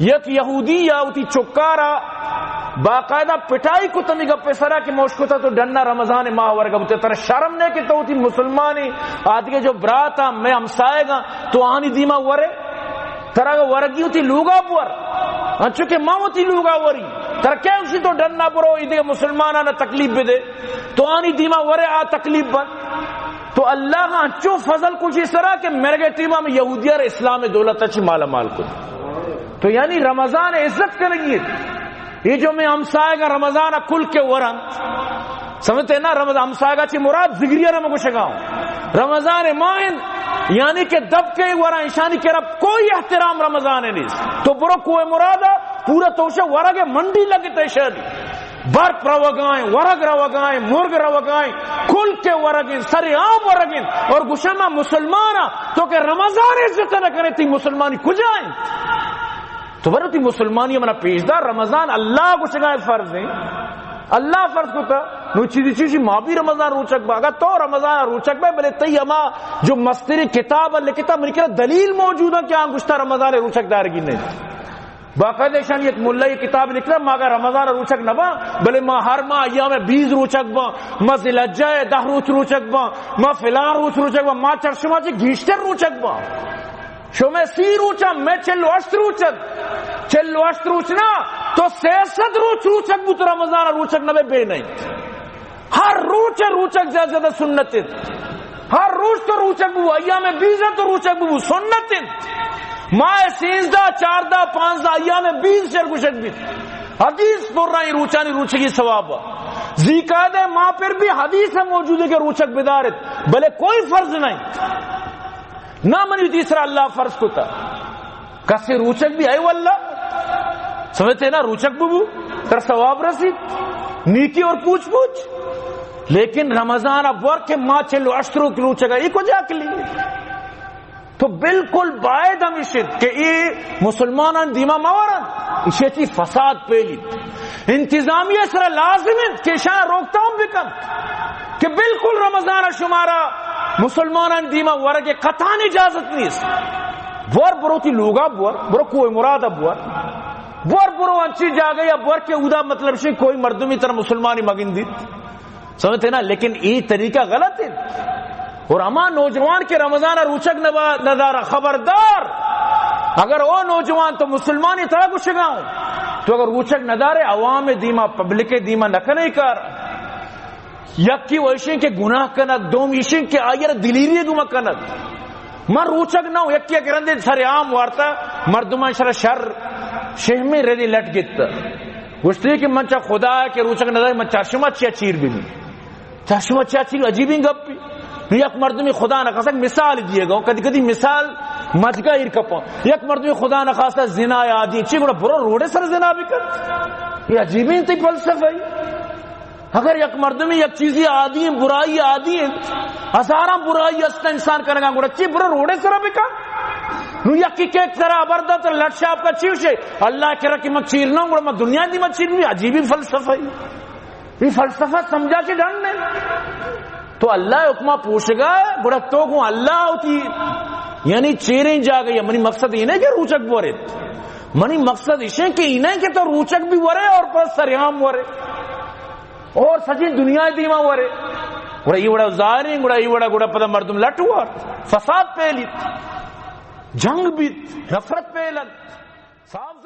یک یہودی یا وتی چکارا باقاعدہ پٹائی کت ہمے گپے سرا کہ مشکتا تو ڈنا رمضان ماہ ورگا بوتے، ترا شرم نہ کہ تو وتی مسلمانی آدگے جو براتا، مئے ہمسائگاں، تو آنی دیما ورے؟ ترا اگہ ورگی وتی لوگا بور، انچو کہ ما وتی لوگا وری۔ ترا کئے گوشی تو ڈنا برو، ایدگہ مسلمانانا تکلیف بدے؟ تو آنی دیما ورے، آ تکلیف بنت۔ تو اللہ انچو فضل کشی سرا کہ مرگے ٹیما ہمے یہودیہ را اسلام دولت چی مالا مال کت۔ تو یعنی رمضان عزت کنگی ہے۔ یہ جو مئے ہمسائگاں رمضان کل کے ورنت، سمجھتے نا؟ رمضان ہمسائگا چی مراد ذگریہ را من گوشگا ہوں۔ رمضان ماہ انت، یعنی کہ دب کے ورا، ایشانی کرا کوئی احترام رمضان نیست۔ تو برو کوہ مرادا، پورا توشہ ورگ منڈی لگتے شہری۔ برپ روگائیں، ورگ روگائیں، مرگ روگائیں، کل کے ورگیں، سر عام ورگیں، اور گشما مسلمانا، تو کہ رمضان عزت نہ کرے، تی مسلمانی کجائیں؟ تو برو تی مسلمانی منا پیش دار، رمضان اللہ گشگائیں فرض ہیں، اللہ فرض کتا۔ نو چیزی چیزی ما بھی رمضان روچک با، اگر تو رمضان روچک با، بلے تی ہما جو مستری کتاب لکھتا، منی کرا دلیل موجود ہے کہ آن گشتا رمضان روچک دارگی نہیں۔ باقاعدہ ایشانی یک ملہ یک کتاب لکھتا، ما اگر رمضان روچک نہ با، بلے ما ہر ماہ ایام بیز روچک با، ما ذی الحجہ دہ روچ روچک با، ما فلان روچ روچک با، ما چرشما چی گیشتر روچک با۔ شمئے سی روچ انت، مئے چل و ہشت روچ انت۔ چل و ہشت روچ نا، تو سئے سد روچ روچک بوت، رمضان روچک نبے بے نہیں۔ ہر روچ روچک زیادہ زیادہ سنت انت۔ ہر روچ تو روچک بو، ایام بیز انت تو روچک بو، سنت انت۔ ماہ سیزدہ، چاردہ، پانزدہ، ایام بیز شر گوشگ بیت۔ حدیث پر رہی روچانی روچگی ثواب۔ ذی القعدہ ماہ پر بھی حدیث ہم موجود ہے کہ روچک بدارت، بلے کوئی فرض نہیں۔ نہ منی وتی سرا اللہ فرض کتا۔ کسے روچک بی، اے واللہ، سمجھتے نا، روچک ببو، تر ثواب رسیت، نیکی اور پوچھ پوچھ۔ لیکن رمضان اب ور کہ ما چل و ہشت روچ روچک، اے کجا عقلی؟ تو بالکل باید ہمیش انت کہ اے مسلمانان دیما مورن، ایشی چی فساد پیلیت۔ انتظامیہ سرا لازم انت کہ ایشاں روک تام بکنت کہ بالکل رمضان شمارا مسلمانان دیما ورگ قطعاً اجازت نیست۔ بور برو تی لوگا بور، برو کوہ مراد بور، بور برو انچی جاگہ یا بور کہ اودا مطلب شی کوئی مردمی تر مسلمانی مگندیت۔ سمجھتے نا؟ لیکن اے طریقہ غلط ہے۔ اور ہما نوجوان کہ رمضان روچک نبا-، ندارا، خبردار، اگر او نوجوان تو مسلمانی ترا گشگا ہوں، تو اگر روچک ندارے، عوام دیما، پبلک دیما نکنے کار۔ یکی و ایشیں کہ گناہ کنت، دوم ایشیں کہ آئی را دلیری گما کنت۔ من روچک نہ ہوں، یکی یک رندے سر عام وارتا، مردمان شر شر شہمیں ردی لٹ گت۔ گوشتی کہ من چا خدا کہ روچک نداری، من چا شما چیا چیر ببی؟ چا شما چیا چیر؟ عجیبیں گپی۔ نو یک مردمی خدا نخواستہ مثال دیے گا، کدی کدی مثال مجگا ایر کپاں۔ یک مردمی خدا نخواستہ زنا یا عادی، چی گڑا برو روڈے سر زنا بکن؟ یہ عجیبیں تی فلسفہ ہے۔ اگر یک مردمی یک چیزی عادی ہیں، برائی عادی ہیں، ہزاراں برائی است انسان کنگا، گڑا چی برو روڈے سر بکن؟ نو یکی کہ سر ابردا تو لٹ شاپ کا چیوشے، اللہ کرا کہ من چیر نہ ہوں، گڑا من دنیا دی من چیر نہیں، عجیبیں فلسفہ ہے۔ یہ فلسفہ سمجھا چی ڈن ہے۔ تو اللہ حکمہ پوشگا ہے، گڑا تو گوں اللہ ہوتی، یعنی چیریں جاگہ یا۔ منی مقصد یہ نہیں کہ روچک بورے، منی مقصد یہ کہ یہ نہیں کہ تو روچک بھی ورے اور پر سریام ورے اور سجی دنیا دیما ورے۔ گڑا یہ وڑا ظاہریں، گڑا یہ وڑا، گڑا پدا مردم لٹ ہوا، فساد پھیلی، جنگ بھی، نفرت پھیلن۔ صاف